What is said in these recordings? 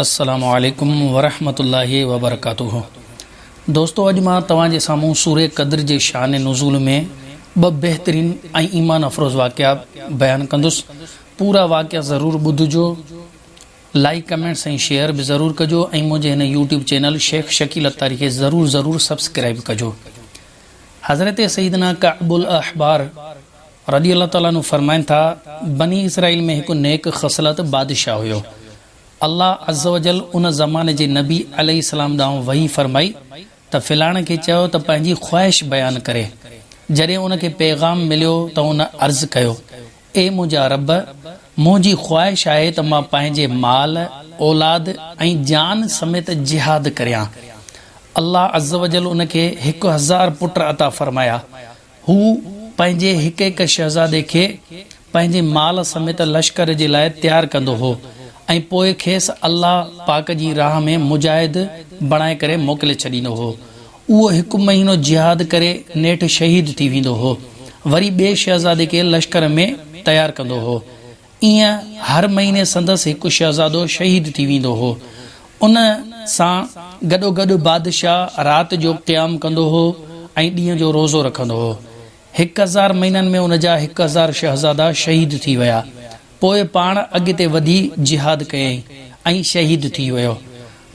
السلام عليڪم ورحمة الله وبرڪاته دوستو اڄ مان توهان جي سامهون سوره قدر جي شان نزول ۾ ٻه بهترين ۽ ايمان افروز واقعا بيان ڪندس پورا واقعا ضرور ٻڌجو لائيڪ ڪمينٽس ۽ شيئر به ضرور ڪجو ۽ منهنجي هن يوٽيوب چينل شيخ شڪيل عطاري کي ضرور ضرور سبسڪرائيب ڪجو حضرت سيدنا ڪعب الاحبار رضي الله تعالٰي عنه فرمائن ٿا، بني اسرائيل ۾ هڪ نيڪ خصلت بادشاهه هيو. الله عزّوجلّ ان زماني جي نبي عليه السلام ڏانهن وحي فرمائي ته فلاڻي کي چئو ته پنهنجي خواهش بيان ڪري. جڏهن ان کي پيغام مليو ته ان عرض ڪيو، اي منهنجا رب! منهنجي خواهش آهي ته مان پنهنجي مال، اولاد ۽ جان سميت جهاد ڪريان. الله عزّوجلّ ان کي 1000 پٽ عطا فرمايا. هو پنهنجي هڪ هڪ شهزادي کي پنهنجي مال سميت لشڪر جي لاء تيار ڪندو هو ۽ پوء کيس الله پاڪ جي راهه ۾ مجاهد بڻائي ڪري موڪلي ڇڏيندو هو. اهو هڪ مهينو جهاد ڪري نيٺ شهيد ٿي ويندو هو. وري ٻئي شهزادي کي لشڪر ۾ تيار ڪندو هو. ايئن هر مهيني سندس هڪ شهزادو شهيد ٿي ويندو هو. ان سان گڏوگڏ بادشاهه رات جو قيام ڪندو هو ۽ ڏينهن جو روزو رکندو هو. 1000 مهينن ۾ ان جا 1000 شهزادا شهيد ٿي ويا. پوء پاڻ اڳتي وڌي جهاد ڪيائين ۽ شهيد ٿي ويو.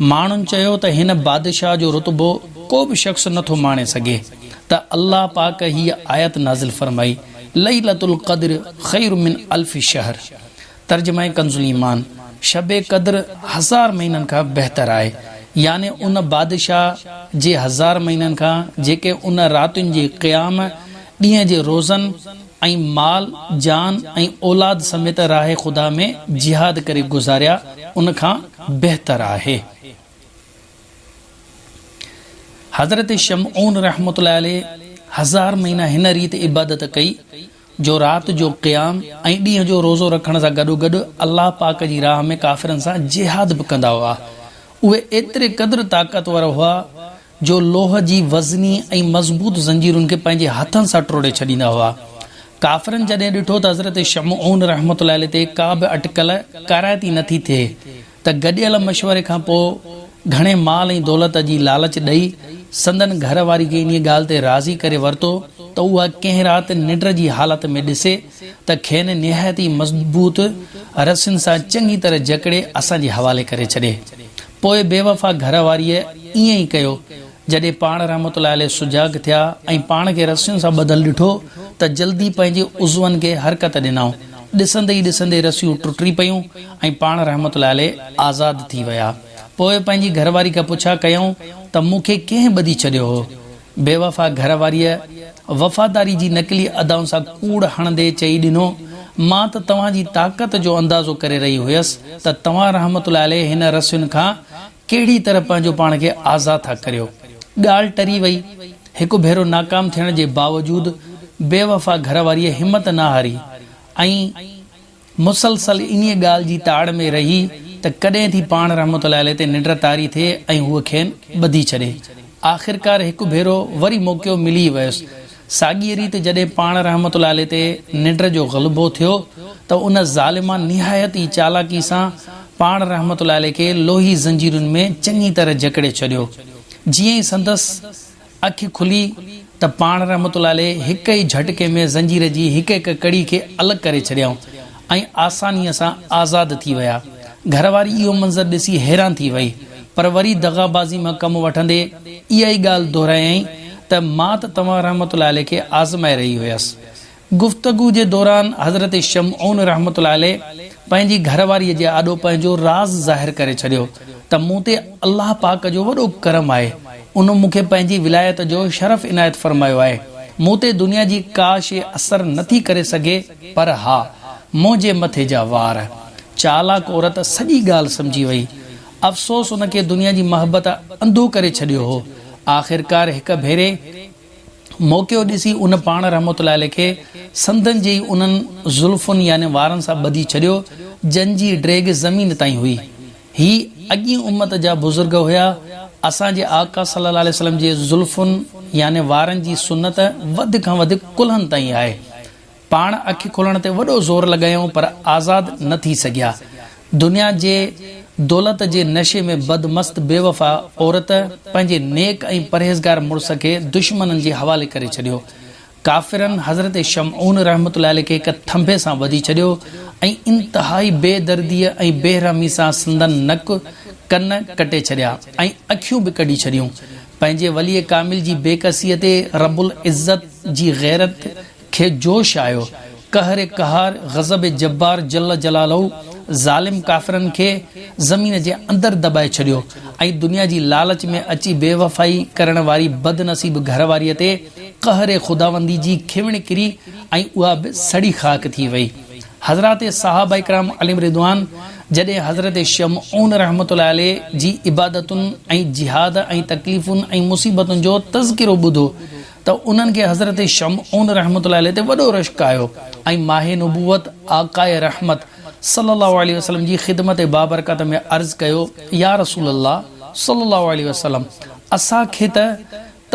ماڻهن چيو ته هن بادشاهه جو رتبو ڪو به شخص نه ٿو ماڻي سگهي ته الله پاڪ هيء آيت نازل فرمائي، ليلة القدر خير من الف شهر ترجمه ڪنزالايمان، شب قدر هزار مهينن کان بهتر آهي يعني ان بادشاهه جي هزار مهينن کان جيڪي ان راتين جي قيام، ڏينهن جي روزن ۽ مال، جان ۽ اولاد سميت راهه خدا ۾ جهاد ڪري گذاريا ان کان بهتر آهي. حضرت شمعون رحمة الله عليه هزار مهينا هن ريت عبادت ڪئي جو رات جو قيام ۽ ڏينهن جو روزو رکڻ سان گڏوگڏ الله پاڪ جي راهه ۾ ڪافرن سان جهاد به ڪندا هئا. اهي ايتري قدر طاقتور هئا جو لوهه جي وزني ۽ مضبوط زنجيرن کي پنهنجي هٿن سان ٽوڙي ڇڏيندا هئا. ڪافرن جڏهن ڏٺو ته حضرت شمعون رحمة الله عليه تي ڪا به اٽڪل ڪارائتي نه ٿي ٿئي ته گڏيل مشوري کان پوء گهڻي مال ۽ دولت جي لالچ ڏئي سندن گهر واري کي انهيء ڳالهه تي راضي ڪري ورتو ته اها ڪنهن رات ننڊ جي حالت ۾ ڏسي ته کين نهايت ئي مضبوط رسين سان چڱي طرح جڪڙي اسان جي حوالي ڪري ڇڏي. پوء بيوفا گهر واريء ائين ئي ڪيو. جڏهن پاڻ رحمة الله عليه سجاڳ ٿيا ۽ پاڻ کي رسين سان ٻڌل ڏٺو ته جلدي پنهنجي عضون کي حرڪت ڏنائون. ڏسندي ئي ڏسندي رسيون ٽٽي پيون ۽ پاڻ رحمة الله عليه آزاد ٿي ويا. پوء پنهنجي گهر واري کان پڇا ڪيائون ته مون کي ڪنهن ٻڌي ڇڏيو هو؟ بيوفا گهر واريء وفاداري جي نقلي ادائن سان ڪوڙ هڻندي چئي ڏنو، مان ته توهان جي طاقت جو اندازو ڪري رهي هيس ته توهان رحمة الله عليه هن رسين کان ڪهڙي طرح پنهنجو پاڻ کي آزاد ٿا ڪريو. ڳالهه ٽري وئي. هڪ ڀيرو ناڪام ٿيڻ جي باوجود بيوفا گهر واريء همت نه هاري ۽. مسلسل انهيء ڳالهه جي تاڙ ۾ رهي ته ڪڏهن ٿي پاڻ رحمة الله عليه تي ننڊ طاري ٿئي ۽ هوء کين ٻڌي ڇڏي. آخرڪار هڪ ڀيرو وري موقعو ملي ئي ويس. ساڳيء ريت جڏهن پاڻ رحمة الله عليه تي ننڊ جو غلبو ٿيو ته ان ظالمه نهايت ئي چالاڪي سان پاڻ رحمة الله عليه کي لوهي زنجيرن ۾ چڱي طرح جڪڙي ڇڏيو. جيئن ئي سندس اک کلي ته پاڻ رحمة الله عليه هڪ ئي جهٽڪي ۾ زنجير جي هڪ هڪ ڪڙي کي الڳ ڪري ڇڏيائون ۽ آسانيء سان آزاد ٿي ويا. گهر واري اهو منظر ڏسي حيران ٿي وئي، پر وري دغابازي مان ڪم وٺندي اها ئي ڳالهه دهرايائين ته مان ته توهان رحمة الله عليه کي آزمائي رهي هيس. گفتگو جي دوران حضرت شمعون رحمة الله عليه پنهنجي گهر واريء جي آڏو پنهنجو راز ظاهر ڪري ڇڏيو ته مون تي الله پاڪ جو وڏو ڪرم آهي، ان مون کي پنهنجي ولايت جو شرف عنايت فرمايو آهي، مون تي دنيا جي ڪا شيء اثر نه ٿي ڪري سگهي پر ها! منهنجي مٿي جا وار. چالاڪ عورت سڄي ڳالهه سمجهي وئي. افسوس ان کي دنيا جي محبت انڌو ڪري ڇڏيو هو. آخرڪار هڪ ڀيري. موقعو ڏسي ان پاڻ رحمة الله عليه کي سندن جي ئي انهن زلفن يعني وارن سان ٻڌي ڇڏيو جن جي ڊيگهه زمين تائين هئي. هي اڳين امت جا بزرگ هيا، اسان جي آقا صلّي الله عليه وسلّم جي زلفن يعني وارن جي سنت وڌ کان وڌ ڪلهن تائين آهي. پاڻ اک کولڻ تي وڏو زور لڳايائون پر آزاد نه ٿي سگهيا. دنيا جي دولت جي نشي ۾ بدمست بيوفا عورت پنهنجي نيڪ ۽ پرهيزگار مڙس کي دشمنن جي حوالي ڪري ڇڏيو. ڪافرن حضرت شمعون رحمة الله عليه کي هڪ ٿنڀي سان ٻڌي ڇڏيو ۽ انتهائي بي درديء ۽ بي رحمي سان سندن نڪ، ڪن ڪٽي ڇڏيا ۽ اکيون به ڪڍي ڇڏيون. پنهنجي ولي ڪامل جي بيڪسيء تي رب العزت جي غيرت کي جوش آيو. قهر قهار، غضب جبار جل جلاله ظالم ڪافرن کي زمين جي اندر دٻائي ڇڏيو ۽ دنيا جي لالچ ۾ اچي بيوفائي ڪرڻ واري بدنصيب گهر واريء تي قهر خداوندي جي کيوڻ ڪري ۽ اها به سڙي خاڪ ٿي وئي. حضرات صحابه ڪرام عليهم الرضوان جڏهن حضرت شمعون رحمة الله عليه جي عبادتن ۽ جهاد ۽ تڪليفن ۽ مصيبتن جو تذڪرو ٻڌو ته انهن کي حضرت شمعون رحمة الله عليه تي وڏو رشڪ آيو ۽ ماه نبوت آقاء رحمت صلّي الله عليه وسلّم جي خدمت بابرڪت ۾ عرض ڪيو، يا رسول الله صلّي الله عليه وسلّم! اسان کي ته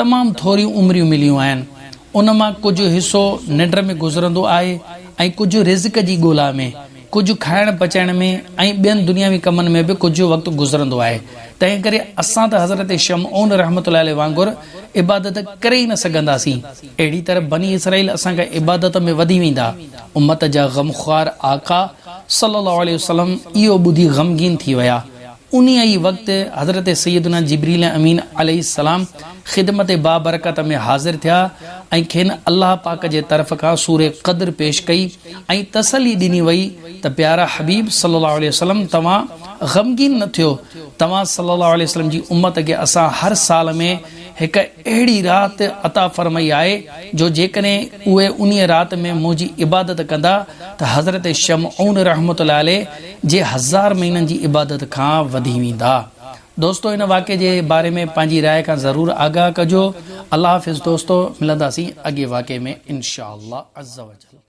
تمام ٿوريون عمريون مليون آهن، ان مان ڪجهه حصو ننڊ ۾ گذرندو آهي ۽ ڪجهه رزق جي ڳولا ۾، ڪجهه کائڻ پچائڻ ۾ ۽ ٻين دنياوي ڪمن ۾ به ڪجهه وقت گذرندو آهي، تنهنڪري اسان ته حضرت شمعون رحمة الله عليه وانگر عبادت ڪري ئي نه سگهنداسين. اهڙي طرح بني اسرائيل اسان کان عبادت ۾ وڌي ويندا. امت جا غمخوار آقا صلّي الله عليه وسلّم اهو ٻڌي غمگين ٿي ويا. انهيء ئي وقت حضرت سيدنا جبريل امين عليه السلام خدمت بابرڪت ۾ حاضر ٿيا ۽ کين الله پاڪ جي طرف کان سورة قدر پيش ڪئي ۽ تسلي ڏني وئي ته پيارا حبيب صلّي الله عليه وسلّم توهان غمگين نه ٿيو توهان صلّي الله عليه وسلّم جي امت کي اسان هر سال ۾ هڪ اهڙي رات عطا فرمائي آهي جو جيڪڏهن اهي انهيء رات ۾ منهنجي عبادت ڪندا ته حضرت شمعون رحمة الله عليه جي هزار مهينن جي عبادت کان وڌي ويندا. دوستو ان واقعي جي باري ۾ پنهنجي راء کان ضرور آگاهه ڪجو. الله حافظ دوستو ملنداسين اڳئين واقعي ۾ ان شاء الله عزوجل.